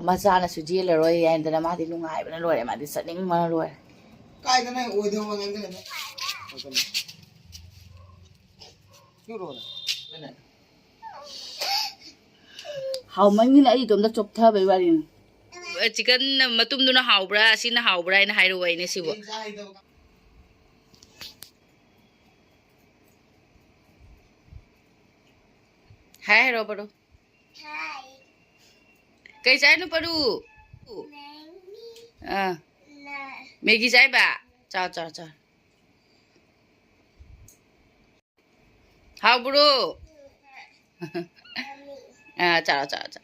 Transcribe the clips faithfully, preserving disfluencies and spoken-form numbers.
ꯃꯆꯥꯅꯁꯨ ꯆꯦꯜꯂꯔꯣꯏ ꯍꯥꯏꯗꯅ ꯃꯥꯗꯤ ꯅꯨꯡꯉꯥꯏꯕꯅ ꯂꯣꯏꯔꯦ, ꯃꯥꯗꯤ ꯆꯠꯅꯤꯡꯕꯅ ꯂꯣꯏꯔꯦ꯫ ꯀꯥꯏꯗꯅ ꯑꯣꯏꯗꯧꯕ ꯉꯥꯡꯗꯅ꯫ ꯍꯥꯎꯃꯟꯒꯤꯅ ꯑꯩ ꯏꯇꯣꯝꯇ ꯆꯣꯞꯊꯕꯩ ꯋꯥꯔꯤꯅꯤ꯫ ꯆꯤꯀꯟ ꯃꯇꯨꯝꯗꯨꯅ ꯍꯥꯎꯕ꯭ꯔꯥ, ꯑꯁꯤꯅ ꯍꯥꯎꯕ꯭ꯔꯥ ꯍꯥꯏꯅ ꯍꯥꯏꯔꯨꯕ ꯑꯩꯅ ꯁꯤꯕꯨ꯫ ꯍꯥꯏ ꯍꯥꯏꯔꯣ ꯄꯔꯨ꯫ ꯀꯩ ꯆꯥꯏꯅꯣ ꯄꯔꯨ? ꯑꯥ꯫ ꯃꯦꯒꯤ ꯆꯥꯏꯕ? ꯆꯥꯎ, ꯆꯥꯎ, ꯆꯥꯎ꯫ ꯍꯥꯎꯕ꯭ꯔꯣ? ꯑꯥ, ꯆꯥꯎ, ꯆꯥꯎ, ꯆꯥꯎ꯫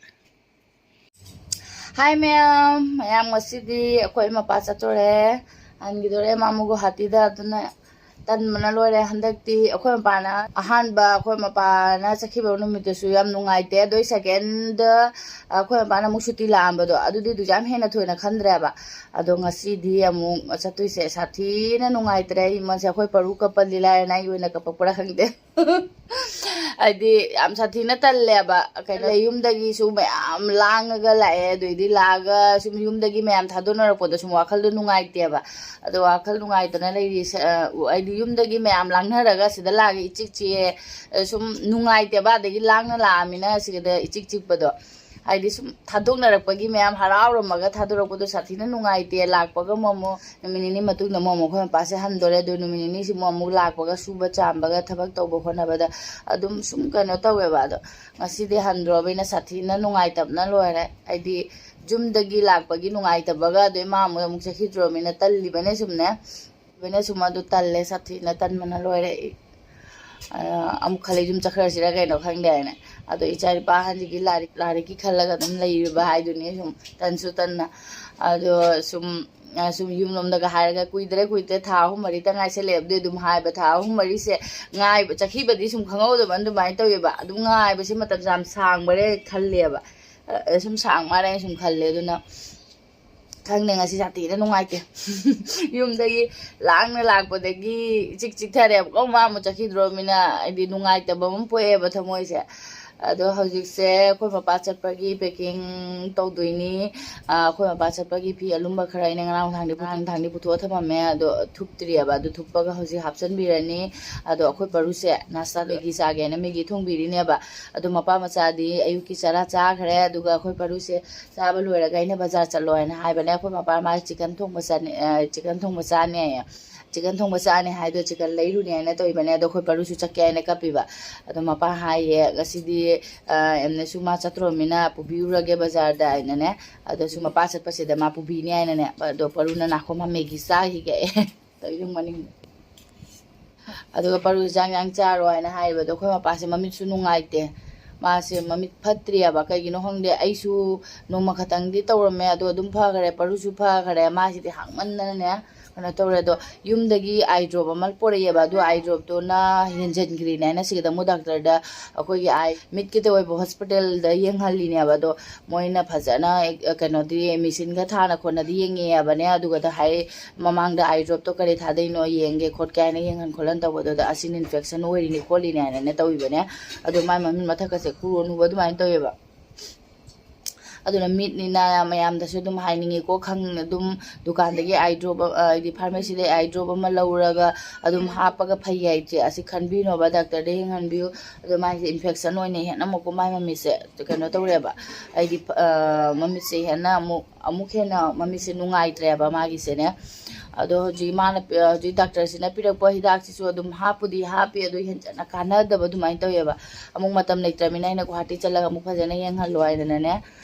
ꯍꯥꯏ ꯃꯌꯥꯝ, ꯃꯌꯥꯝ ꯉꯁꯤꯗꯤ ꯑꯩꯈꯣꯏ ꯃꯄꯥ ꯆꯠꯇꯣꯔꯦ, ꯍꯟꯈꯤꯗꯣꯔꯦ ꯃꯥꯃꯨ ꯒꯨꯍꯥꯇꯤꯗ꯫ ꯑꯗꯨꯅ ꯇꯟꯕꯅ ꯂꯣꯏꯔꯦ꯫ ꯍꯟꯗꯛꯇꯤ ꯑꯩꯈꯣꯏ ꯃꯄꯥꯅ ꯑꯍꯥꯟꯕ ꯑꯩꯈꯣꯏ ꯃꯄꯥꯅ ꯆꯠꯈꯤꯕ ꯅꯨꯃꯤꯠꯇꯨꯁꯨ ꯌꯥꯝ ꯅꯨꯡꯉꯥꯏꯇꯦ꯫ ꯑꯗꯨꯏ ꯁꯦꯀꯦꯟꯗ ꯑꯩꯈꯣꯏ ꯃꯄꯥꯅ ꯑꯃꯨꯛ ꯁꯨꯇꯤ ꯂꯥꯛꯑꯝꯕꯗꯣ ꯑꯗꯨꯗꯤ ꯑꯗꯨꯁꯨ ꯌꯥꯝ ꯍꯦꯟꯅ ꯊꯣꯏꯅ ꯈꯟꯗ꯭ꯔꯦꯕ꯫ ꯑꯗꯣ ꯉꯁꯤꯗꯤ ꯑꯃꯨꯛ ꯆꯠꯇꯣꯏꯁꯦ ꯁꯥꯊꯤꯅ ꯅꯨꯡꯉꯥꯏꯇ꯭ꯔꯦ꯫ ꯑꯩ ꯏꯃꯟꯁꯦ ꯑꯩꯈꯣꯏ ꯄꯔꯨ ꯀꯞꯄꯜꯂꯤ ꯂꯥꯏꯔꯅ ꯑꯩꯒꯤ ꯑꯣꯏꯅ ꯀꯞꯄꯛꯄ꯭ꯔꯥ ꯈꯪꯗꯦ꯫ ꯍꯥꯏꯗꯤ ꯌꯥꯝ ꯁꯥꯊꯤꯅ ꯇꯜꯂꯦꯕ꯫ ꯀꯩꯅꯣ, ꯌꯨꯝꯗꯒꯤꯁꯨ ꯃꯌꯥꯝ ꯂꯥꯡꯉꯒ ꯂꯥꯛꯑꯦ, ꯑꯗꯨꯏꯗꯤ ꯂꯥꯛꯑꯒ ꯁꯨꯝ ꯌꯨꯝꯗꯒꯤ ꯃꯌꯥꯝ ꯊꯥꯗꯣꯛꯅꯔꯛꯄꯗꯣ ꯁꯨꯝ ꯋꯥꯈꯜꯗꯣ ꯅꯨꯡꯉꯥꯏꯇꯦꯕ꯫ ꯑꯗꯣ ꯋꯥꯈꯜ ꯅꯨꯡꯉꯥꯏꯇꯅ ꯂꯩꯔꯤ꯫ ꯁ-, ꯑ, ꯍꯥꯏꯗꯤ ꯌꯨꯝꯗꯒꯤ ꯃꯌꯥꯝ ꯂꯥꯡꯅꯔꯒ ꯁꯤꯗ ꯂꯥꯛꯑꯒ ꯏꯆꯤꯛ ꯆꯤꯛꯑꯦ, ꯑ, ꯁꯨꯝ ꯅꯨꯡꯉꯥꯏꯇꯦꯕ꯫ ꯑꯗꯒꯤ ꯂꯥꯡꯅ ꯂꯥꯛꯑꯃꯤꯅ ꯁꯤꯗ ꯏꯆꯤꯛ ꯆꯤꯛꯄꯗꯣ꯫ ꯍꯥꯏꯗꯤ ꯁꯨꯝ ꯊꯥꯗꯣꯛꯅꯔꯛꯄꯒꯤ ꯃꯌꯥꯝ ꯍꯔꯥꯎꯔꯝꯃꯒ ꯊꯥꯗꯣꯔꯛꯄꯗꯣ ꯁꯥꯊꯤꯅ ꯅꯨꯡꯉꯥꯏꯇꯦ꯫ ꯂꯥꯛꯄꯒ ꯑꯃꯨꯛ ꯑꯃꯨꯛ ꯅꯨꯃꯤꯠ ꯅꯤꯅꯤ ꯃꯇꯨꯡꯗ ꯑꯃꯨꯛ ꯑꯃꯨꯛ ꯑꯩꯈꯣꯏ ꯃꯄꯥꯁꯦ ꯍꯟꯗꯣꯔꯦ꯫ ꯑꯗꯨ ꯅꯨꯃꯤꯠ ꯅꯤꯅꯤꯁꯤ ꯑꯃꯨꯛ ꯑꯃꯨꯛ ꯂꯥꯛꯄꯒ ꯁꯨꯕ ꯆꯥꯝꯕꯒ ꯊꯕꯛ ꯇꯧꯕ ꯍꯣꯠꯅꯕꯗ ꯑꯗꯨꯝ ꯁꯨꯝ ꯀꯩꯅꯣ ꯇꯧꯋꯦꯕ꯫ ꯑꯗꯣ ꯉꯁꯤꯗꯤ ꯍꯟꯗ꯭ꯔꯣꯕꯅꯤꯅ ꯁꯥꯊꯤꯅ ꯅꯨꯡꯉꯥꯏꯇꯕꯅ ꯂꯣꯏꯔꯦ꯫ ꯍꯥꯏꯗꯤ ꯌꯨꯝꯗꯒꯤ ꯂꯥꯛꯄꯒꯤ ꯅꯨꯡꯉꯥꯏꯇꯕꯒ ꯑꯗꯩ ꯃꯥ ꯑꯃꯨꯛ ꯑꯃꯨꯛ ꯆꯠꯈꯤꯗ꯭ꯔꯣꯕꯅꯤꯅ ꯇꯜꯂꯤꯕꯅꯦ ꯁꯨꯝꯅꯦ꯫ ꯂꯣꯏꯅ ꯁꯨꯝ ꯑꯗꯨ ꯇꯜꯂꯦ, ꯁꯥꯊꯤꯅ ꯇꯟꯕꯅ ꯂꯣꯏꯔꯦ ꯑꯩ꯫ ꯑ, ꯑꯃꯨꯛ ꯈꯜꯂꯦ ꯌꯨꯝ ꯆꯠꯈ꯭ꯔꯁꯤꯔꯥ ꯀꯩꯅꯣ ꯈꯪꯗꯦ ꯍꯥꯏꯅ꯫ ꯑꯗꯣ ꯏꯆꯥ ꯅꯨꯄꯥ ꯑꯍꯟꯁꯤꯒꯤ ꯂꯥꯏꯔꯤꯛ, ꯂꯥꯏꯔꯤꯛꯀꯤ ꯈꯜꯂꯒ ꯑꯗꯨꯝ ꯂꯩꯔꯤꯕ ꯍꯥꯏꯗꯨꯅꯤ ꯁꯨꯝ ꯇꯟꯁꯨ ꯇꯟꯅ꯫ ꯑꯗꯣ ꯁꯨꯝ, ꯑ, ꯁꯨꯝ ꯌꯨꯝꯂꯣꯝꯗꯒ ꯍꯥꯏꯔꯒ ꯀꯨꯏꯗ꯭ꯔꯦ, ꯀꯨꯏꯗ꯭ꯔꯦ, ꯊꯥ ꯑꯍꯨꯝ ꯃꯔꯤꯇ ꯉꯥꯏꯁꯜꯂꯛꯑꯦꯕꯗꯤ ꯑꯗꯨꯝ ꯍꯥꯏꯕ꯫ ꯊꯥ ꯑꯍꯨꯝ ꯃꯔꯤꯁꯦ ꯉꯥꯏꯕ, ꯆꯠꯈꯤꯕꯗꯤ ꯁꯨꯝ ꯈꯪꯍꯧꯗꯕ ꯑꯗꯨꯃꯥꯏꯅ ꯇꯧꯋꯦꯕ꯫ ꯑꯗꯨꯝ ꯉꯥꯏꯕꯁꯦ ꯃꯇꯝꯁꯦ ꯌꯥꯝ ꯁꯥꯡꯕꯔꯦ ꯈꯜꯂꯦꯕ꯫ ꯑ, ꯁꯨꯝ ꯁꯥꯡ ꯃꯥꯜꯂꯦ ꯁꯨꯝ ꯈꯜꯂꯦ꯫ ꯑꯗꯨꯅ ꯈꯪꯗꯦ, ꯉꯁꯤ ꯁꯥꯊꯤꯅ ꯅꯨꯡꯉꯥꯏꯇꯦ꯫ ꯌꯨꯝꯗꯒꯤ ꯂꯥꯡꯅ ꯂꯥꯛꯄꯗꯒꯤ ꯏꯆꯤꯛ ꯆꯤꯛꯊꯔꯦꯕꯀꯣ꯫ ꯃꯥ ꯑꯃꯨꯛ ꯆꯠꯈꯤꯗ꯭ꯔꯣꯃꯤꯅ ꯍꯥꯏꯗꯤ ꯅꯨꯡꯉꯥꯏꯇꯕ ꯑꯃ ꯄꯣꯛꯑꯦꯕ ꯊꯃꯣꯏꯁꯦ꯫ ꯑꯗꯣ ꯍꯧꯖꯤꯛꯁꯦ ꯑꯩꯈꯣꯏ ꯃꯄꯥ ꯆꯠꯄꯒꯤ packing ꯇꯧꯗꯣꯏꯅꯤ꯫ ꯑꯥ, ꯑꯩꯈꯣꯏ ꯃꯄꯥ ꯆꯠꯄꯒꯤ ꯐꯤ ꯑꯂꯨꯝꯕ ꯈꯔ ꯑꯩꯅ ꯉꯔꯥꯡ ꯅꯨꯡꯗꯥꯡꯗꯤ ꯉꯔꯥꯡ ꯅꯨꯡꯗꯥꯡꯗꯤ ꯄꯨꯊꯣꯛꯑ ꯊꯝꯃꯝꯃꯦ, ꯑꯗꯣ ꯊꯨꯞꯇ꯭ꯔꯤꯑꯕ꯫ ꯑꯗꯨ ꯊꯨꯞꯄꯒ ꯍꯧꯖꯤꯛ ꯍꯥꯞꯆꯤꯟꯕꯤꯔꯅꯤ꯫ ꯑꯗꯣ ꯑꯩꯈꯣꯏ ꯄꯔꯨꯁꯦ ꯅꯥꯁꯇꯥ ꯃꯦꯒꯤ ꯆꯥꯒꯦꯅ ꯃꯦꯒꯤ ꯊꯣꯡꯕꯤꯔꯤꯅꯦꯕ꯫ ꯑꯗꯣ ꯃꯄꯥ ꯃꯆꯥꯗꯤ ꯑꯌꯨꯛꯀꯤ ꯆꯔꯥ ꯆꯥꯈ꯭ꯔꯦ, ꯑꯗꯨꯒ ꯑꯩꯈꯣꯏ ꯄꯔꯨꯁꯦ ꯆꯥꯕ ꯂꯣꯏꯔꯒ ꯑꯩꯅ ꯕꯖꯥꯔ ꯆꯠꯂꯣ ꯍꯥꯏꯅ ꯍꯥꯏꯕꯅꯦ꯫ ꯑꯩꯈꯣꯏ ꯃꯄꯥ ꯃꯥ ꯆꯤꯛꯀꯟ ꯊꯣꯡꯕ ꯆꯥꯅꯤ, ꯑ, ꯆꯤꯛꯀꯟ ꯊꯣꯡꯕ ꯆꯥꯅꯤ ꯍꯥꯏꯌꯦ꯫ ꯆꯤꯛꯀꯟ ꯊꯣꯡꯕ ꯆꯥꯅꯤ ꯍꯥꯏꯗꯣ ꯆꯤꯛꯀꯟ ꯂꯩꯔꯨꯅꯤ ꯍꯥꯏꯅ ꯇꯧꯔꯤꯕꯅꯦ꯫ ꯑꯗꯣ ꯑꯩꯈꯣꯏ ꯄꯔꯨꯁꯨ ꯆꯠꯀꯦ ꯍꯥꯏꯅ ꯀꯞꯄꯤꯕ꯫ ꯑꯗꯣ ꯃꯄꯥ ꯍꯥꯏꯌꯦ, "ꯉꯁꯤꯗꯤ, ꯑ, ꯑꯦꯝꯅꯁꯨ ꯃꯥ ꯆꯠꯇ꯭ꯔꯣꯃꯤꯅ ꯄꯨꯕꯤꯔꯨꯔꯒꯦ ꯕꯖꯥꯔꯗ" ꯍꯥꯏꯅꯅꯦ꯫ ꯑꯗꯨꯁꯨ ꯃꯄꯥ ꯆꯠꯄꯁꯤꯗ ꯃꯥ ꯄꯨꯕꯤꯅꯤ ꯍꯥꯏꯅꯅꯦ꯫ ꯑꯗꯣ ꯄꯔꯨꯅ ꯅꯥꯈꯣꯝ ꯃꯦꯒꯤ ꯆꯥꯈꯤꯒꯦ꯫ ꯇꯧꯔꯤꯕ ꯃꯅꯤꯡꯗ꯫ ꯑꯗꯨꯒ ꯄꯔꯨ ꯆꯥꯛ ꯌꯥꯝ ꯆꯥꯔꯣ ꯍꯥꯏꯅ ꯍꯥꯏꯔꯤꯕꯗꯣ ꯑꯩꯈꯣꯏ ꯃꯄꯥꯁꯦ ꯃꯃꯤꯠꯁꯨ ꯅꯨꯡꯉꯥꯏꯇꯦ꯫ ꯃꯥꯁꯦ ꯃꯃꯤꯠ ꯐꯠꯇ꯭ꯔꯤꯑꯕ꯫ ꯀꯩꯒꯤꯅꯣ ꯈꯪꯗꯦ꯫ ꯑꯩꯁꯨ ꯅꯣꯡꯃ ꯈꯛꯇꯪꯗꯤ ꯇꯧꯔꯝꯃꯦ, ꯑꯗꯣ ꯑꯗꯨꯝ ꯐꯈ꯭ꯔꯦ, ꯄꯔꯨꯁꯨ ꯐꯈ꯭ꯔꯦ꯫ ꯃꯥꯁꯤꯗꯤ ꯍꯥꯡꯃꯟꯗꯅꯅꯦ ꯀꯩꯅꯣ ꯇꯧꯔꯦ꯫ ꯑꯗꯣ ꯌꯨꯝꯗꯒꯤ ꯑꯥꯏ ꯗ꯭ꯔꯣꯞ ꯑꯃ ꯄꯣꯔꯛꯑꯦꯕ꯫ ꯑꯗꯨ ꯑꯥꯏ ꯗ꯭ꯔꯣꯞꯇꯨꯅ ꯍꯦꯟꯖꯟꯈ꯭ꯔꯤꯅꯦ ꯍꯥꯏꯅ ꯁꯤꯗ ꯑꯃꯨꯛ ꯗꯥꯛꯇꯔꯗ ꯑꯩꯈꯣꯏꯒꯤ ꯑꯥꯏ ꯃꯤꯠꯀꯤꯗ ꯑꯣꯏꯕ ꯍꯣꯁꯄꯤꯇꯥꯜꯗ ꯌꯦꯡꯍꯜꯂꯤꯅꯦꯕ꯫ ꯑꯗꯣ ꯃꯣꯏꯅ ꯐꯖꯅ, ꯑꯦ, ꯀꯩꯅꯣꯗꯤ ꯃꯦꯆꯤꯟꯒ ꯊꯥꯅ ꯈꯣꯠꯅꯗꯤ ꯌꯦꯡꯉꯦꯕꯅꯦ꯫ ꯑꯗꯨꯒꯗ ꯍꯥꯏ ꯃꯃꯥꯡꯗ ꯑꯥꯏ ꯗ꯭ꯔꯣꯞꯇꯣ ꯀꯔꯤ ꯊꯥꯗꯣꯏꯅꯣ ꯌꯦꯡꯒꯦ ꯈꯣꯠꯀꯦ ꯍꯥꯏꯅ ꯌꯦꯡꯍꯟ ꯈꯣꯠꯍꯟ ꯇꯧꯕꯗꯨꯗ ꯑꯁꯤꯅ ꯏꯟꯐꯦꯛꯁꯟ ꯑꯣꯏꯔꯤꯅꯤ ꯈꯣꯠꯂꯤꯅꯤ ꯍꯥꯏꯅꯅꯦ ꯇꯧꯕꯤꯕꯅꯦ꯫ ꯑꯗꯣ ꯃꯥꯏ ꯃꯃꯤꯠ ꯃꯊꯛꯀꯁꯦ ꯀꯨꯔꯣꯟ ꯍꯨꯕ ꯑꯗꯨꯃꯥꯏꯅ ꯇꯧꯋꯦꯕ꯫ ꯑꯗꯨꯅ ꯃꯤꯠꯅꯤꯅ ꯃꯌꯥꯝꯗꯁꯨ ꯑꯗꯨꯝ ꯍꯥꯏꯅꯤꯡꯉꯤꯀꯣ, ꯈꯪ-, ꯑꯗꯨꯝ ꯗꯨꯀꯥꯟꯗꯒꯤ ꯑꯥꯏ ꯗ꯭ꯔꯣꯞ, ꯑ, ꯍꯥꯏꯗꯤ ꯐꯥꯔꯃꯥꯁꯤꯗꯒꯤ ꯑꯥꯏ ꯗ꯭ꯔꯣꯞ ꯑꯃ ꯂꯧꯔꯒ ꯑꯗꯨꯝ ꯍꯥꯞꯄꯒ ꯐꯩ ꯍꯥꯏꯁꯦ, ꯑꯁꯤ ꯈꯟꯕꯤꯅꯣꯕ, ꯗꯥꯛꯇꯔꯗ ꯌꯦꯡꯍꯟꯕꯤꯌꯨ꯫ ꯑꯗꯣ ꯃꯥꯏꯁꯦ ꯏꯟꯐꯦꯛꯁꯟ ꯑꯣꯏꯅ ꯍꯦꯟꯅ ꯑꯃꯨꯛꯀ ꯃꯥꯏ ꯃꯃꯤꯠꯁꯦ ꯀꯩꯅꯣ ꯇꯧꯔꯦꯕ, ꯍꯥꯏꯗꯤ, ꯑ, ꯃꯃꯤꯠꯁꯦ ꯍꯦꯟꯅ ꯑꯃꯨꯛ, ꯑꯃꯨꯛ ꯍꯦꯟꯅ ꯃꯃꯤꯠꯁꯦ ꯅꯨꯡꯉꯥꯏꯇ꯭ꯔꯦꯕ ꯃꯥꯒꯤꯁꯦꯅꯦ꯫ ꯑꯗꯣ ꯍꯧꯖꯤꯛ ꯃꯥꯅ ꯄꯤ-, ꯍꯧꯖꯤꯛ ꯗꯥꯛꯇꯔꯁꯤꯅ ꯄꯤꯔꯛꯄ ꯍꯤꯗꯥꯛꯁꯤꯁꯨ ꯑꯗꯨꯝ ꯍꯥꯞꯄꯨꯗꯤ ꯍꯥꯞꯄꯤ, ꯑꯗꯨ ꯍꯦꯟꯖꯟꯅ ꯀꯥꯟꯅꯗꯕ ꯑꯗꯨꯃꯥꯏꯅ ꯇꯧꯋꯦꯕ꯫ ꯑꯃꯨꯛ ꯃꯇꯝ ꯂꯩꯇ꯭ꯔꯃꯤꯅ ꯑꯩꯅ ꯒꯨꯍꯥꯇꯤ ꯆꯠꯂꯒ ꯑꯃꯨꯛ ꯐꯖꯅ ꯌꯦꯡꯍꯜꯂꯣ ꯍꯥꯏꯗꯅꯅꯦ,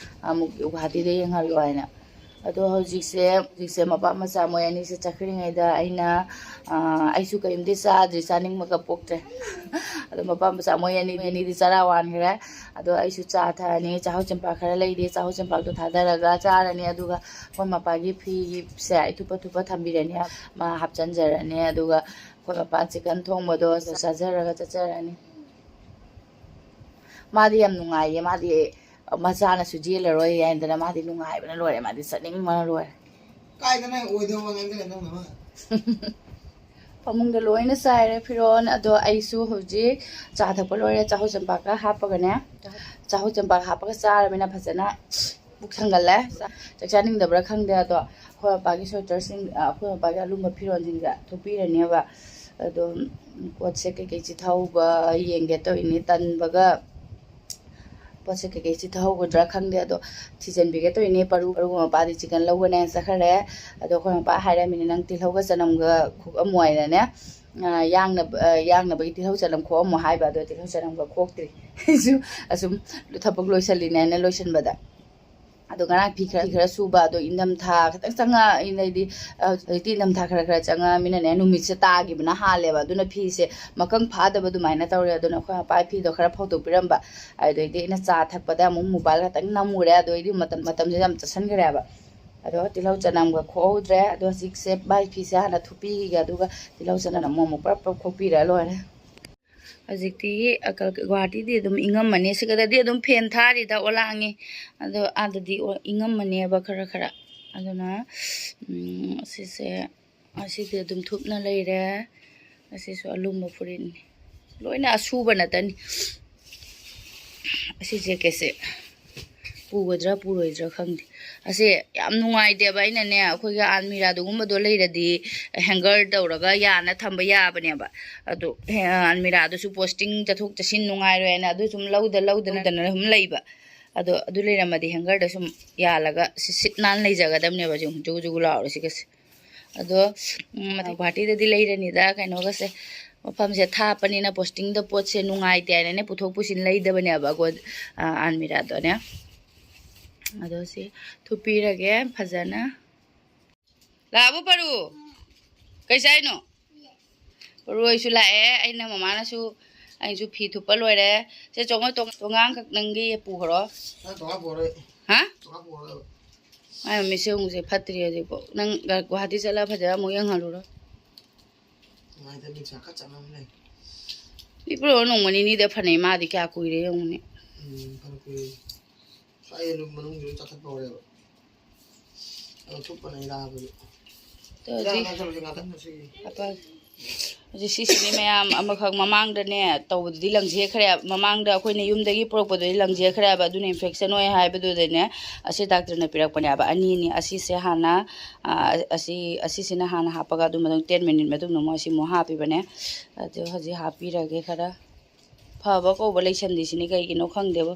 ꯑꯃꯨꯛ ꯒꯨꯍꯥꯇꯤꯗ ꯌꯦꯡꯍꯜꯂꯣ ꯍꯥꯏꯅ꯫ ꯑꯗꯣ ꯍꯧꯖꯤꯛꯁꯦ, ꯍꯧꯖꯤꯛꯁꯦ ꯃꯄꯥ ꯃꯆꯥ ꯃꯣꯏ ꯑꯅꯤꯁꯦ ꯆꯠꯈ꯭ꯔꯤꯉꯩꯗ ꯑꯩꯅ, ꯑ, ꯑꯩꯁꯨ ꯀꯔꯤꯝꯇ ꯆꯥꯗ꯭ꯔꯤ, ꯆꯥꯅꯤꯡꯕꯒ ꯄꯣꯛꯇ꯭ꯔꯦ꯫ ꯑꯗꯣ ꯃꯄꯥ ꯃꯆꯥ ꯃꯣꯏ ꯑꯅꯤ, ꯑꯅꯤꯗꯤ ꯆꯔꯥ ꯋꯥꯟꯈ꯭ꯔꯦ꯫ ꯑꯗꯣ ꯑꯩꯁꯨ ꯆꯥ ꯊꯛꯑꯅꯤ, ꯆꯥꯍꯧ ꯆꯦꯡꯄꯥꯛ ꯈꯔ ꯂꯩꯔꯤ, ꯆꯥꯍꯧ ꯆꯦꯡꯄꯥꯛꯇꯣ ꯊꯥꯗꯔꯒ ꯆꯥꯔꯅꯤ꯫ ꯑꯗꯨꯒ ꯑꯩꯈꯣꯏ ꯃꯄꯥꯒꯤ ꯐꯤꯁꯦ ꯑꯩ ꯊꯨꯞꯄ ꯊꯨꯞꯄ ꯊꯝꯕꯤꯔꯅꯤ, ꯃꯥ ꯍꯥꯞꯆꯟꯖꯔꯅꯤ꯫ ꯑꯗꯨꯒ ꯑꯩꯈꯣꯏ ꯃꯄꯥ ꯆꯤꯛꯀꯟ ꯊꯣꯡꯕꯗꯣ ꯆꯥꯖꯔꯒ ꯆꯠꯆꯔꯅꯤ꯫ ꯃꯥꯗꯤ ꯌꯥꯝ ꯅꯨꯡꯉꯥꯏꯌꯦ, ꯃꯥꯗꯤ ꯃꯆꯥꯅꯁꯨ ꯌꯦꯜꯂꯔꯣꯏ ꯍꯥꯏꯗꯅ ꯃꯥꯗꯤ ꯅꯨꯡꯉꯥꯏꯕꯅ ꯂꯣꯏꯔꯦ, ꯃꯥꯗꯤ ꯆꯠꯅꯤꯡꯕꯅ ꯂꯣꯏꯔꯦ꯫ ꯀꯥꯏꯗꯅ ꯑꯣꯏꯗꯧꯕ ꯉꯥꯡꯗꯅ ꯅꯪꯅ ꯑꯃ꯫ ꯐꯃꯨꯡꯗ ꯂꯣꯏꯅ ꯆꯥꯏꯔꯦ ꯐꯤꯔꯣꯜ꯫ ꯑꯗꯣ ꯑꯩꯁꯨ ꯍꯧꯖꯤꯛ ꯆꯥ ꯊꯛꯄ ꯂꯣꯏꯔꯦ꯫ ꯆꯥꯍꯧ ꯆꯦꯡꯄꯥꯛꯀ ꯍꯥꯞꯄꯒꯅꯦ, ꯆꯥꯍꯧ ꯆꯦꯡꯄꯥꯛ ꯍꯥꯞꯄꯒ ꯆꯥꯔꯕꯅꯤꯅ ꯐꯖꯅ ꯄꯨꯛ ꯊꯪꯒꯠꯂꯦ꯫ ꯆꯥꯛ ꯆꯥꯅꯤꯡꯗꯕ꯭ꯔꯥ ꯈꯪꯗꯦ꯫ ꯑꯗꯣ ꯑꯩꯈꯣꯏ ꯃꯄꯥꯒꯤ ꯁ꯭ꯋꯦꯇꯔꯁꯤꯡ, ꯑꯩꯈꯣꯏ ꯃꯄꯥꯒꯤ ꯑꯂꯨꯝꯕ ꯐꯤꯔꯣꯜꯁꯤꯡꯁꯦ ꯊꯨꯞꯄꯤꯔꯅꯦꯕ꯫ ꯑꯗꯣ ꯄꯣꯠꯁꯦ ꯀꯩꯀꯩ ꯆꯤꯊꯍꯧꯕ ꯌꯦꯡꯒꯦ ꯇꯧꯔꯤꯅꯦ꯫ ꯇꯟꯕꯒ ꯄꯣꯠꯁꯦ ꯀꯩꯀꯩ ꯆꯤꯊꯍꯧꯒꯗ꯭ꯔꯥ ꯈꯪꯗꯦ꯫ ꯑꯗꯣ ꯊꯤꯖꯤꯟꯕꯤꯒꯦ ꯇꯧꯔꯤꯅꯦ꯫ ꯄꯔꯨ, ꯄꯔꯨ ꯃꯄꯥꯗꯤ ꯆꯤꯀꯟ ꯂꯧꯒꯅꯦ ꯆꯠꯈ꯭ꯔꯦ꯫ ꯑꯗꯣ ꯑꯩꯈꯣꯏ ꯃꯄꯥ ꯍꯥꯏꯔꯝꯃꯤꯅꯦ, "ꯅꯪ ꯇꯤꯜꯍꯧꯒ ꯆꯅꯝꯒ ꯈꯣꯛꯑꯝꯃꯣ" ꯍꯥꯏꯅꯅꯦ꯫ ꯑ, ꯌꯥꯡꯅꯕ, ꯑ, ꯌꯥꯡꯅꯕꯒꯤ ꯇꯤꯜꯍꯧ ꯆꯅꯝ ꯈꯣꯛꯑꯝꯃꯣ ꯍꯥꯏꯕ꯫ ꯑꯗꯣ ꯇꯤꯜꯍꯧ ꯆꯅꯝꯒ ꯈꯣꯛꯇ꯭ꯔꯤ꯫ ꯑꯩꯁꯨ ꯑꯁꯨꯝ ꯊꯕꯛ ꯂꯣꯏꯁꯜꯂꯤꯅꯦꯅ ꯂꯣꯏꯁꯟꯕꯗ꯫ ꯑꯗꯣ ꯉꯔꯥꯡ ꯐꯤ ꯈꯔ, ꯐꯤ ꯈꯔ ꯁꯨꯕ, ꯑꯗꯣ ꯏꯪꯊꯝꯊꯥ ꯈꯤꯇꯪ ꯆꯪꯉꯛ-, ꯑꯗꯩꯗꯤ, ꯑ, ꯍꯧꯖꯤꯛꯇꯤ ꯏꯪꯊꯝꯊꯥ ꯈꯔ ꯈꯔ ꯆꯪꯉꯛꯑꯃꯤꯅꯅꯦ, ꯅꯨꯃꯤꯠꯁꯦ ꯇꯥꯈꯤꯕꯅ ꯍꯥꯜꯂꯦꯕ꯫ ꯑꯗꯨꯅ ꯐꯤꯁꯦ ꯃꯀꯪ ꯐꯥꯗꯕ ꯑꯗꯨꯃꯥꯏꯅ ꯇꯧꯔꯦ꯫ ꯑꯗꯨꯅ ꯑꯩꯈꯣꯏ ꯃꯄꯥꯒꯤ ꯐꯤꯗꯣ ꯈꯔ ꯐꯧꯗꯣꯛꯄꯤꯔꯝꯕ꯫ ꯑꯗꯨꯗꯩꯗꯤ ꯑꯩꯅ ꯆꯥ ꯊꯛꯄꯗ ꯑꯃꯨꯛ ꯃꯣꯕꯥꯏꯜ ꯈꯛꯇꯪ ꯅꯝꯃꯨꯔꯦ꯫ ꯑꯗꯨꯗꯩꯗꯤ ꯃꯇꯝ, ꯃꯇꯝꯁꯦ ꯌꯥꯝ ꯆꯠꯁꯟꯈ꯭ꯔꯦꯕ꯫ ꯑꯗꯣ ꯇꯤꯜꯍꯧ ꯆꯅꯝꯒ ꯈꯣꯛꯍꯧꯗ꯭ꯔꯦ꯫ ꯑꯗꯣ ꯍꯧꯖꯤꯛꯁꯦ ꯃꯥꯏ ꯐꯤꯁꯦ ꯍꯥꯟꯅ ꯊꯨꯞꯄꯤꯈꯤꯒꯦ, ꯑꯗꯨꯒ ꯇꯤꯜꯍꯧ ꯆꯅꯝ ꯑꯃꯨꯛ, ꯑꯃꯨꯛ ꯄ꯭ꯔꯞ ꯄ꯭ꯔꯞ ꯈꯣꯛꯄꯤꯔ ꯂꯣꯏꯔꯦ꯫ ꯍꯧꯖꯤꯛꯇꯤ, ꯑ, ꯀ-, ꯒꯨꯍꯥꯇꯤꯗꯤ ꯑꯗꯨꯝ ꯏꯪꯉꯝꯃꯅꯤ꯫ ꯁꯤꯗꯗꯤ ꯑꯗꯨꯝ ꯐꯦꯟ ꯊꯥꯔꯤꯗ ꯑꯣꯂꯥꯡꯉꯤ꯫ ꯑꯗꯣ ꯑꯥꯗꯗꯤ ꯑꯣ-, ꯏꯪꯉꯝꯃꯅꯦꯕ ꯈꯔ ꯈꯔ꯫ ꯑꯗꯨꯅ, ꯎꯝ, ꯑꯁꯤꯁꯦ, ꯑꯁꯤꯗꯤ ꯑꯗꯨꯝ ꯊꯨꯞꯅ ꯂꯩꯔꯦ꯫ ꯑꯁꯤꯁꯨ ꯑꯂꯨꯝꯕ ꯐꯨꯔꯤꯠꯅꯤ꯫ ꯂꯣꯏꯅ ꯑꯁꯨꯕ ꯅꯠꯇꯅꯤ꯫ ꯑꯁꯤ ꯖꯦꯀꯦꯠꯁꯦ ꯄꯨꯒꯗ꯭ꯔꯥ ꯄꯨꯔꯣꯏꯗ꯭ꯔꯥ ꯈꯪꯗꯦ꯫ ꯑꯁꯦ ꯌꯥꯝ ꯅꯨꯡꯉꯥꯏꯇꯦꯕ꯫ ꯑꯩꯅꯅꯦ, ꯑꯩꯈꯣꯏꯒꯤ ꯑꯜꯃꯤꯔꯥꯗꯨꯒꯨꯝꯕꯗꯣ ꯂꯩꯔꯗꯤ ꯍꯦꯡꯒꯔ ꯇꯧꯔꯒ ꯌꯥꯅ ꯊꯝꯕ ꯌꯥꯕꯅꯦꯕ꯫ ꯑꯗꯣ, ꯍꯦ-, ꯑꯜꯃꯤꯔꯥꯗꯨꯁꯨ ꯄꯣꯁꯇꯤꯡ ꯆꯠꯊꯣꯛ ꯆꯠꯁꯤꯟ ꯅꯨꯡꯉꯥꯏꯔꯣꯏ ꯍꯥꯏꯅ ꯑꯗꯨ ꯁꯨꯝ ꯂꯧꯗ ꯂꯧꯗꯅ ꯁꯨꯝ ꯂꯩꯕ꯫ ꯑꯗꯣ ꯑꯗꯨ ꯂꯩꯔꯝꯃꯗꯤ ꯍꯦꯡꯒꯔꯗ ꯁꯨꯝ ꯌꯥꯜꯂꯒ ꯁꯤ ꯁꯤꯠ ꯅꯥꯟꯅ ꯂꯩꯖꯒꯗꯕꯅꯦꯕ꯫ ꯁꯤ ꯖꯨꯒꯨ ꯖꯨꯒꯨ ꯂꯥꯎꯔꯦ ꯁꯤꯒꯁꯦ꯫ ꯑꯗꯣ, ꯎꯝ, ꯃꯊꯪ ꯒꯨꯍꯥꯇꯤꯗꯗꯤ ꯂꯩꯔꯅꯤꯗ ꯀꯩꯅꯣꯒꯁꯦ꯫ ꯃꯐꯝꯁꯦ ꯊꯥꯞꯄꯅꯤꯅ ꯄꯣꯁꯇꯤꯡꯗ ꯄꯣꯠꯁꯦ ꯅꯨꯡꯉꯥꯏꯇꯦ ꯍꯥꯏꯅꯅꯦ ꯄꯨꯊꯣꯛ ꯄꯨꯁꯤꯟ ꯂꯩꯗꯕꯅꯦꯕ꯫ ꯑꯒꯣ-, ꯑ, ꯑꯜꯃꯤꯔꯥꯗꯣꯅꯦ꯫ ꯑꯗꯣ ꯁꯤ ꯊꯨꯞꯄꯤꯔꯒꯦ ꯐꯖꯅ꯫ ꯂꯥꯛꯑꯕꯣ ꯄꯔꯨ? ꯀꯩ ꯆꯥꯏꯅꯣ? ꯄꯔꯨ ꯑꯩꯁꯨ ꯂꯥꯛꯑꯦ꯫ ꯑꯩꯅ ꯃꯃꯥꯅꯁꯨ, ꯑꯩꯁꯨ ꯐꯤ ꯊꯨꯞꯄ ꯂꯣꯏꯔꯦ꯫ ꯁꯦ ꯆꯣꯡꯉꯣ, ꯇꯣꯡ-, ꯇꯣꯉꯥꯡꯈꯛ ꯅꯪꯒꯤ ꯄꯨꯈ꯭ꯔꯣ꯫ ꯅꯪ ꯇꯣꯉꯥꯟ ꯄꯨꯔꯣꯏ꯫ ꯍꯥ? ꯇꯣꯉꯥꯟ ꯄꯨꯔꯣꯏ꯫ ꯃꯥꯏ ꯃꯃꯤꯠꯁꯦ ꯑꯃꯨꯛꯁꯦ ꯐꯠꯇ꯭ꯔꯤ ꯍꯧꯖꯤꯛꯐꯥꯎ꯫ ꯅꯪ ꯒ-, ꯒꯨꯍꯥꯇꯤ ꯆꯠꯂꯒ ꯐꯖꯅ ꯑꯃꯨꯛ ꯌꯦꯡꯍꯜꯂꯨꯔꯣ꯫ ꯅꯨꯡꯉꯥꯏꯇꯦ, ꯃꯤꯠꯁꯦ ꯈꯔ ꯆꯪꯉꯝ ꯂꯩ꯫ ꯃꯤ ꯄꯨꯔꯥ ꯅꯣꯡꯃ ꯅꯤꯅꯤꯗ ꯐꯅꯩ, ꯃꯥꯗꯤ ꯀꯌꯥ ꯀꯨꯏꯔꯦ ꯌꯦꯡꯉꯨꯅꯦ꯫ ꯎꯝ, ꯐꯅ ꯀꯨꯏꯔꯦ꯫ ꯁ꯭ꯋꯥꯏ ꯃꯅꯨꯡꯁꯤ ꯂꯣꯏ ꯆꯥꯊꯠꯄ ꯍꯧꯔꯦꯕ꯫ ꯑꯗꯣ ꯊꯨꯞꯄꯅ ꯑꯩ ꯂꯥꯛꯑꯕꯗꯤ꯫ ꯑꯗꯣ ꯍꯧꯖꯤꯛ ꯉꯥꯛꯇꯪ ꯉꯥꯛꯇꯪ ꯉꯁꯤꯒꯤ꯫ ꯍꯥꯞꯄꯛꯑꯒꯦ꯫ ꯍꯧꯖꯤꯛ ꯁꯤꯁꯤꯅꯤ ꯃꯌꯥꯝ, ꯑꯃꯈꯛ ꯃꯃꯥꯡꯗꯅꯦ ꯇꯧꯕꯗꯨꯗꯤ ꯂꯪꯖꯦꯈ꯭ꯔꯦ, ꯃꯃꯥꯡꯗ ꯑꯩꯈꯣꯏꯅ ꯌꯨꯝꯗꯒꯤ ꯄꯨꯔꯛꯄꯗꯨꯗꯤ ꯂꯪꯖꯦꯈ꯭ꯔꯦꯕ, ꯑꯗꯨꯅ ꯏꯟꯐꯦꯛꯁꯟ ꯑꯣꯏ ꯍꯥꯏꯕꯗꯨꯗꯅꯦ ꯑꯁꯤ ꯗꯥꯛꯇꯔꯅ ꯄꯤꯔꯛꯄꯅꯦꯕ ꯑꯅꯤꯅꯤ꯫ ꯑꯁꯤꯁꯦ ꯍꯥꯟꯅ, ꯑ, ꯑꯁꯤ, ꯑꯁꯤꯁꯤꯅ ꯍꯥꯟꯅ ꯍꯥꯞꯄꯒ ꯑꯗꯨ ꯃꯇꯨꯡ ꯇꯦꯟ ꯃꯤꯅꯤꯠ ꯃꯇꯨꯡꯗ ꯑꯃꯨꯛ ꯑꯁꯤ ꯑꯃꯨꯛ ꯍꯥꯞꯄꯤꯕꯅꯦ꯫ ꯑꯗꯨ ꯍꯧꯖꯤꯛ ꯍꯥꯞꯄꯤꯔꯒꯦ ꯈꯔ꯫ ꯐꯕ ꯀꯧꯕ ꯂꯩꯁꯟꯗꯤ ꯁꯤꯅꯤ ꯀꯩꯒꯤꯅꯣ ꯈꯪꯗꯦꯕ꯫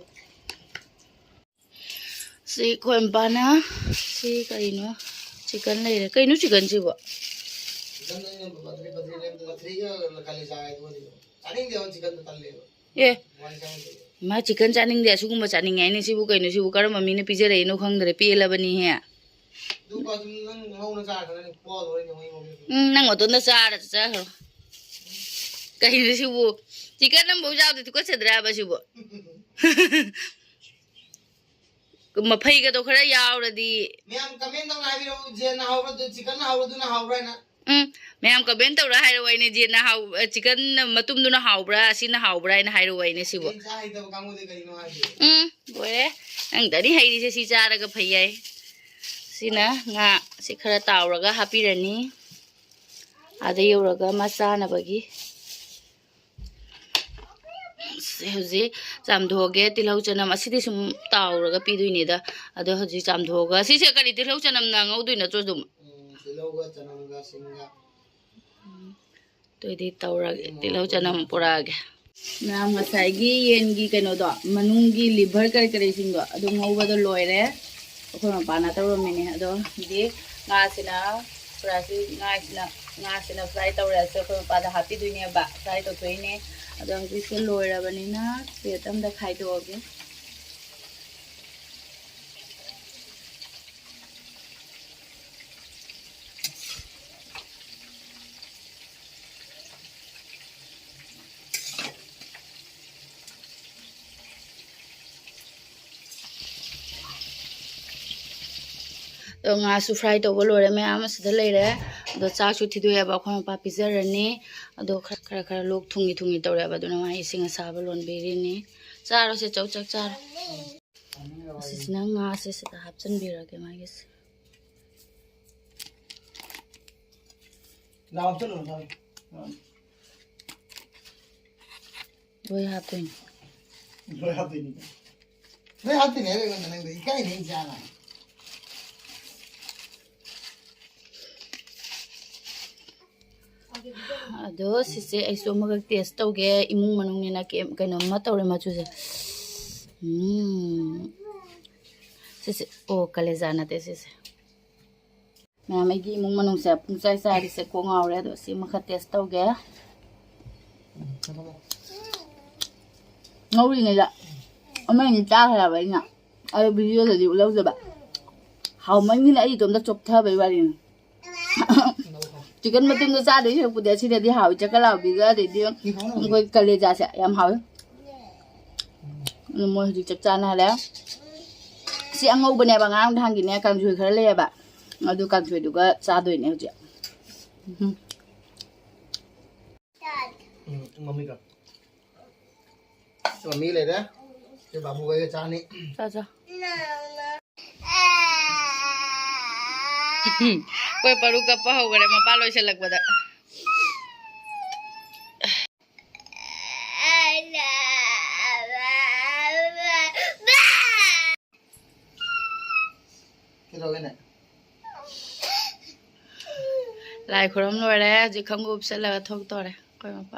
ꯁꯤ ꯑꯩꯈꯣꯏ ꯃꯄꯥꯅ ꯁꯤ ꯀꯩꯅꯣ? ꯆꯤꯀꯟ ꯂꯩꯔꯦ꯫ ꯀꯩꯅꯣ ꯆꯤꯀꯟꯁꯤꯕꯣ? ꯆꯤꯀꯟ ꯅꯪꯅ ꯄꯗ꯭ꯔꯤ ꯄꯗ꯭ꯔꯤ ꯂꯩꯕꯗꯣ? ꯄꯗ꯭ꯔꯤꯒ ꯀꯥꯂꯦꯖꯥ ꯍꯥꯏꯗꯨꯒꯗꯤ ꯆꯥꯅꯤꯡꯗꯦꯕ, ꯆꯤꯀꯟꯗꯣ ꯇꯜꯂꯦꯕ꯫ ꯑꯦ꯫ ꯃꯥ ꯆꯤꯀꯟ ꯆꯥꯅꯤꯡꯗꯦ, ꯑꯁꯤꯒꯨꯝꯕ ꯆꯥꯅꯤꯡꯉꯦ ꯍꯥꯏꯅꯦ꯫ ꯁꯤꯕꯨ ꯀꯩꯅꯣ? ꯁꯤꯕꯨ ꯀꯔꯝꯕ ꯃꯤꯅ ꯄꯤꯖꯔꯛꯏꯅꯣ ꯈꯪꯗ꯭ꯔꯦ꯫ ꯄꯦꯜꯂꯕꯅꯤꯍꯦ꯫ ꯑꯗꯨꯒ ꯑꯗꯨꯝ ꯅꯪ ꯉꯧꯅ ꯆꯥꯔꯒ ꯅꯪ ꯄꯣꯗꯣꯔꯦꯅꯦ, ꯃꯣꯏ ꯉꯧꯕꯗꯣ꯫ ꯎꯝ, ꯅꯪ ꯃꯇꯣꯟꯗ ꯆꯥꯔ ꯆꯠꯆꯈ꯭ꯔꯣ꯫ ꯀꯩꯅꯣ ꯁꯤꯕꯨ? ꯆꯤꯀꯟ ꯑꯃꯐꯥꯎ ꯆꯥꯕꯗ ꯇꯨꯀꯠꯆꯗ꯭ꯔꯦ ꯍꯥꯏꯕ ꯁꯤꯕꯨ? ꯃꯐꯩꯒꯗꯣ ꯈꯔ ꯌꯥꯎꯔꯗꯤ꯫ ꯃꯌꯥꯝ ꯀꯃꯦꯟ ꯇꯧꯅ ꯍꯥꯏꯕꯤꯔꯛꯎ, ꯖꯦꯟꯅ ꯍꯥꯎꯕ꯭ꯔꯥ, ꯆꯤꯀꯟꯅ ꯍꯥꯎꯕ꯭ꯔꯥ, ꯑꯗꯨꯅ ꯍꯥꯎꯕ꯭ꯔꯥ ꯍꯥꯏꯅ꯫ ꯎꯝ, ꯃꯌꯥꯝ ꯀꯃꯦꯟ ꯇꯧꯔ ꯍꯥꯏꯔꯛꯑꯣ ꯍꯥꯏꯅꯦ, ꯖꯦꯟꯅ ꯍꯥꯎ-, ꯑ, ꯆꯤꯀꯟ ꯃꯇꯨꯝꯗꯨꯅ ꯍꯥꯎꯕ꯭ꯔꯥ, ꯑꯁꯤꯅ ꯍꯥꯎꯕ꯭ꯔꯥ ꯍꯥꯏꯅ ꯍꯥꯏꯔꯛꯑꯣ ꯍꯥꯏꯅꯦ ꯁꯤꯕꯨ꯫ ꯆꯤꯀꯟ ꯆꯥ ꯍꯩꯇꯕ ꯀꯥꯡꯕꯨꯗꯤ ꯀꯔꯤꯅꯣ ꯍꯥꯏꯁꯦ? ꯎꯝ, ꯂꯣꯏꯔꯦ꯫ ꯅꯪꯗꯅꯤ ꯍꯩꯔꯤꯁꯦ, ꯁꯤ ꯆꯥꯔꯒ ꯐꯩ ꯍꯥꯏ꯫ ꯁꯤꯅ ꯉꯥ, ꯁꯤ ꯈꯔ ꯇꯥꯎꯔꯒ ꯍꯥꯞꯄꯤꯔꯅꯤ꯫ ꯑꯥꯗ ꯌꯧꯔꯒ ꯃꯥ ꯆꯥꯅꯕꯒꯤ꯫ ꯁꯦ, ꯍꯧꯖꯤꯛ ꯆꯥꯝꯊꯣꯛꯑꯒꯦ ꯇꯤꯜꯍꯧ ꯆꯅꯝ꯫ ꯑꯁꯤꯗꯤ ꯁꯨꯝ ꯇꯥꯎꯔꯒ ꯄꯤꯗꯣꯏꯅꯤꯗ꯫ ꯑꯗꯣ ꯍꯧꯖꯤꯛ ꯆꯥꯝꯊꯣꯛꯑꯒ, ꯁꯤꯁꯦ ꯀꯔꯤ ꯇꯤꯜꯍꯧ ꯆꯅꯝꯅ ꯉꯧꯗꯣꯏ ꯅꯠꯇ꯭ꯔꯣ ꯑꯗꯨꯝ? ꯎꯝ, ꯇꯤꯜꯍꯧꯒ ꯆꯅꯝꯒ ꯁꯤꯡꯒ꯫ ꯎꯝ, ꯑꯗꯨꯑꯣꯏꯗꯤ ꯇꯧꯔꯒꯦ, ꯇꯤꯜꯍꯧ ꯆꯅꯝ ꯄꯨꯔꯛꯑꯒꯦ꯫ ꯃꯌꯥꯝ, ꯉꯁꯥꯏꯒꯤ ꯌꯦꯟꯒꯤ ꯀꯩꯅꯣꯗꯣ, ꯃꯅꯨꯡꯒꯤ ꯂꯤꯚꯔ ꯀꯔꯤ ꯀꯔꯤꯁꯤꯡꯗꯣ ꯑꯗꯨ ꯉꯧꯕꯗꯣ ꯂꯣꯏꯔꯦ꯫ ꯑꯩꯈꯣꯏ ꯃꯄꯥꯅ ꯇꯧꯔꯝꯃꯤꯅꯦ꯫ ꯑꯗꯣ ꯍꯧꯖꯤꯛ ꯉꯥꯁꯤꯅ ꯐ꯭ꯔꯥꯏꯁꯤ, ꯉꯥꯁꯤꯅ, ꯉꯥꯁꯤꯅ ꯐ꯭ꯔꯥꯏ ꯇꯧꯔꯦ꯫ ꯑꯁꯤ ꯑꯩꯈꯣꯏ ꯃꯄꯥꯗ ꯍꯥꯞꯄꯤꯗꯣꯏꯅꯦꯕ, ꯐ꯭ꯔꯥꯏ ꯇꯧꯊꯣꯛꯏꯅꯦ꯫ ꯑꯗꯣ ꯍꯧꯖꯤꯛꯁꯦ ꯂꯣꯏꯔꯕꯅꯤꯅ ꯄ꯭ꯂꯦꯠ ꯑꯝꯗ ꯈꯥꯏꯗꯣꯛꯑꯒꯦ꯫ ꯑꯗꯣ ꯉꯥꯁꯨ ꯐ꯭ꯔꯥꯏ ꯇꯧꯕ ꯂꯣꯏꯔꯦ, ꯃꯌꯥꯝ ꯑꯁꯤꯗ ꯂꯩꯔꯦ꯫ ꯑꯗꯣ ꯆꯥꯛꯁꯨ ꯊꯤꯗꯣꯛꯑꯦꯕ, ꯑꯩꯈꯣꯏ ꯃꯄꯥ ꯄꯤꯖꯔꯅꯤ꯫ ꯑꯗꯣ ꯈꯔ, ꯈꯔ, ꯈꯔ ꯂꯣꯛ ꯊꯨꯡꯉꯤ ꯊꯨꯡꯉꯤ ꯇꯧꯔꯦꯕ, ꯑꯗꯨꯅ ꯃꯥ ꯏꯁꯤꯡ ꯑꯁꯥꯕ ꯂꯣꯟꯕꯤꯔꯤꯅꯤ꯫ ꯆꯥꯔꯣꯁꯦ, ꯆꯧ ꯆꯥꯛ ꯆꯥꯔꯣ꯫ ꯑꯁꯤꯁꯤꯅ ꯉꯥꯁꯦ ꯁꯤꯗ ꯍꯥꯞꯆꯤꯟꯕꯤꯔꯒꯦ ꯃꯥꯒꯤꯁꯦ꯫ ꯂꯥꯎ ꯆꯠꯂꯨ, ꯂꯥꯎ꯫ ꯂꯣꯏ ꯍꯥꯞꯇꯣꯏꯅꯤ꯫ ꯂꯣꯏ ꯍꯥꯞꯇꯣꯏꯅꯤ꯫ ꯂꯣꯏ ꯍꯥꯞꯇꯣꯏꯅꯤ ꯍꯥꯏꯕ ꯑꯩꯉꯣꯟꯗ ꯅꯪꯗꯣ ꯏꯀꯥꯏꯅꯦ ꯑꯩ ꯆꯥꯅ꯫ ꯑꯗꯣ ꯁꯤꯁꯦ ꯑꯩꯁꯨ ꯑꯃꯈꯛ ꯇꯦꯁ ꯇꯧꯒꯦ꯫ ꯏꯃꯨꯡ ꯃꯅꯨꯡꯅꯤꯅ ꯀꯩꯝ, ꯀꯩꯅꯣꯝꯃ ꯇꯧꯔꯦ ꯃꯆꯨꯁꯦ꯫ ꯎꯝ꯫ ꯁꯤꯁꯦ, ꯑꯣ, ꯀꯂꯦꯖꯥ ꯅꯠꯇꯦ ꯁꯤꯁꯦ꯫ ꯃꯌꯥꯝ, ꯑꯩꯒꯤ ꯏꯃꯨꯡ ꯃꯅꯨꯡꯁꯦ ꯄꯨꯡꯆꯥꯏ ꯆꯥꯏꯔꯤꯁꯦ ꯀꯣꯛ ꯉꯥꯎꯔꯦ꯫ ꯑꯗꯣ ꯁꯤ ꯑꯃꯈꯛ ꯇꯦꯁ ꯇꯧꯒꯦ꯫ ꯉꯧꯔꯤꯉꯩꯗ ꯑꯃ ꯑꯅꯤ ꯆꯥꯈ꯭ꯔꯦꯕ ꯑꯩꯅ꯫ ꯑꯗꯣ ꯚꯤꯗꯤꯑꯣꯗꯗꯤ ꯎꯠꯍꯧꯗꯕ꯫ ꯍꯥꯎꯃꯟꯒꯤꯅ ꯑꯩ ꯏꯇꯣꯝꯇ ꯆꯣꯞꯊꯕꯩ ꯋꯥꯔꯤꯅꯤ꯫ ꯆꯤꯛꯀꯟ ꯃꯇꯨꯝꯗꯣ ꯆꯥꯗꯣꯏ ꯁꯔꯨꯛꯄꯨꯗꯤ ꯑꯁꯤꯅꯗꯤ ꯍꯥꯎꯋꯤ꯫ ꯆꯀꯂꯥꯎꯕꯤꯒ ꯑꯗꯩꯗꯤ ꯑꯩꯈꯣꯏ ꯀꯂꯦꯖꯥꯁꯦ ꯌꯥꯝ ꯍꯥꯎꯋꯤ꯫ ꯑꯗꯨ ꯃꯣꯏ ꯍꯧꯖꯤꯛ ꯆꯥꯛ ꯆꯥꯅꯔꯦ꯫ ꯁꯤ ꯑꯉꯧꯕꯅꯦꯕ, ꯉꯔꯥꯡ ꯅꯍꯥꯟꯒꯤꯅꯦ, ꯀꯥꯡꯁꯣꯏ ꯈꯔ ꯂꯩꯌꯦꯕ꯫ ꯑꯗꯨ ꯀꯥꯡꯁꯣꯏꯗꯨꯒ ꯆꯥꯗꯣꯏꯅꯦ ꯍꯧꯖꯤꯛ꯫ ꯎꯝ꯫ ꯎꯝ, ꯃꯃꯤꯒ꯫ ꯁꯤ ꯃꯃꯤ ꯂꯩꯔꯦ꯫ ꯁꯤ ꯕꯥꯕꯨ ꯍꯣꯏꯒ ꯆꯥꯅꯤ꯫ ꯆꯥ, ꯆꯥ꯫ ꯑꯩꯈꯣꯏ ꯄꯔꯨ ꯀꯞꯄ ꯍꯧꯈꯔꯦ ꯃꯄꯥ ꯂꯣꯏꯁꯤꯜꯂꯛꯄꯗ꯫ ꯀꯩꯗꯧꯒꯦꯅꯦ? ꯂꯥꯏ ꯈꯨꯔꯨꯝ ꯂꯣꯏꯔꯦ, ꯍꯧꯖꯤꯛ ꯈꯪꯒꯨꯞ ꯆꯠꯂꯒ ꯊꯣꯛꯇꯣꯔꯦ ꯑꯩꯈꯣꯏ ꯃꯄꯥ꯫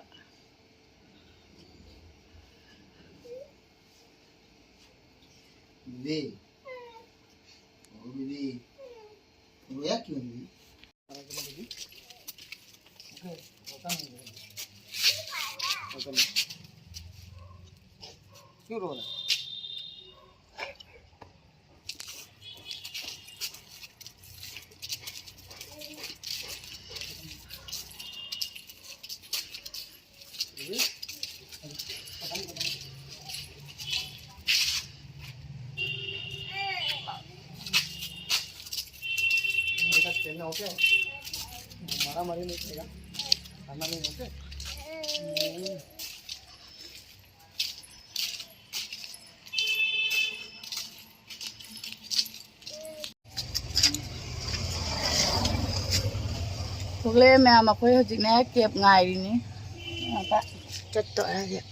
ꯕꯤꯕꯤ꯫ ꯑꯣ, ꯕꯤꯕꯤ꯫ ꯑꯣ, ꯌꯥ, ꯀꯤꯌꯣ, ꯕꯤꯕꯤ? मारा मारी नहीं करेगा, खाना नहीं, ओके? ꯊꯣꯛꯂꯛꯑꯦ ꯃꯌꯥꯝ, ꯑꯩꯈꯣꯏ ꯍꯧꯖꯤꯛꯅꯦ ꯀꯦꯞ ꯉꯥꯏꯔꯤꯅꯤ꯫ ꯉꯥꯛꯇ ꯆꯠꯇꯣꯔꯦ ꯍꯧꯖꯤꯛ꯫